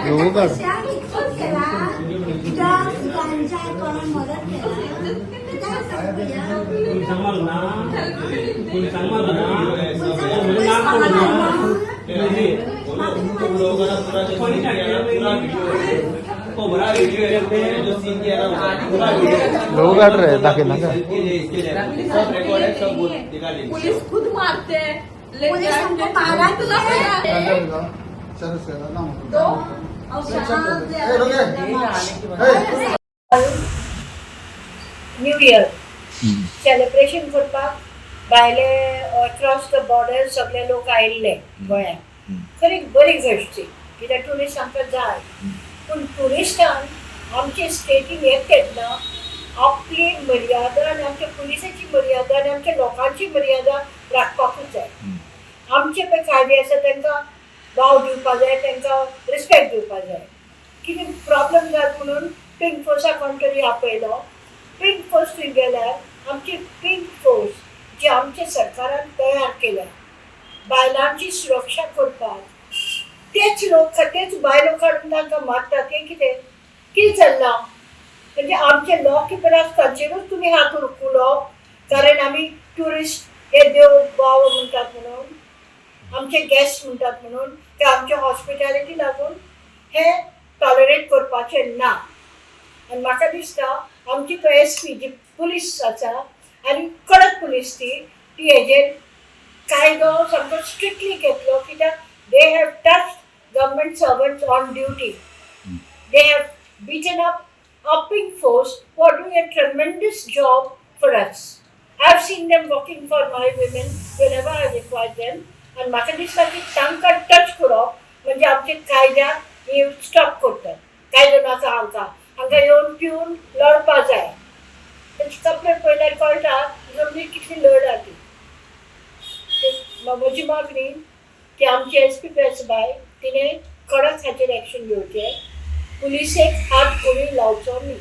Logo काढ. इतकंच केला, ड्रग्स, गांजा, कोणा मदत केला, कित्याक सांगूया? पुलिसांक मारू ना, पुलिसांक मारू ना. पयस नाक कोणा पडूं ना. मारला? तुम लोगों का पूरा जो सीन किया ना, पूरा वीडियो है. पूरा वीडियो है, जो सीन किया ना उसका, पूरा वीडियो है. लोगो काढ रे, दाखल नका. इसके लिए सब रिकॉर्ड है, सब वो दिखा देंगे. पुलिस खुद मारते हैं ले पुलिस जाके। हमको मारा भी है। तो न्यू इयर सेलिब्रेशन करपाक भायले अक्रॉस the border सगळे लोक आयिल्ले गोंयांत. खरी बरी गोश्ट ती, कित्याक ट्युरिस्ट आमकां जाय. पूण ट्युरिस्टान आमचे स्टेटीन येता तेन्ना आपली मर्यादा आनी आमच्या पुलिसाची मर्यादा आनी आमच्या लोकांची मर्यादा राखपाकूच जाय. आमचे पळय कायदे आसा, तांकां वाव दिवपा जाय, तांकां रिस्पेक्ट दिवपा जाय. कितें प्रॉब्लम जात म्हणून पिंक फोर्साक कोण तरी आपयलो. पिंक फोर्स थंय गेल्यार आमची पिंक फोर्स जी आमच्या सरकारान तयार केल्या बायलांची सुरक्षा करपाक, तेच लोक, तेच बायलो काडून तांकां मारतात. हें कितें कितें चल्लां? म्हणजे आमचे लॉ किपर आसा तांचेरूच तुमी हात उखलो, कारण आमी ट्युरिस्ट हे देव बाव म्हणटात म्हणून, आमचे गेस्ट म्हणटात म्हणून, ते आमच्या हॉस्पिटॅलिटी लागून हे टॉलरेट करपाचें ना. आनी म्हाका दिसता आमची पळय एस पी जी पुलीस आसा आनी कडक पुलीस ती, ती हेजेर कायदो सामको स्ट्रिक्टली घेतलो, कित्याक they have touch government servants on duty. They have beaten up a pink force who are doing a tremendous job for us. I've seen them working for my women whenever I require them. आनी म्हाका दिसता की तांकां touch करप म्हणजे आमचे कायद्याक हे स्टॉप करतात. कायदो नाका हांकां, हांकां येवन पिवन लढपा जाय. तेंची कंप्लेन पळयल्यार कळटा जमनी कितली लढ ती. म्हजी मागणी की आमची एस पी बाय तिणें कडक हाचेर एक्शन घेवचें, पुलिसेक हात कोणी लावचो न्ही.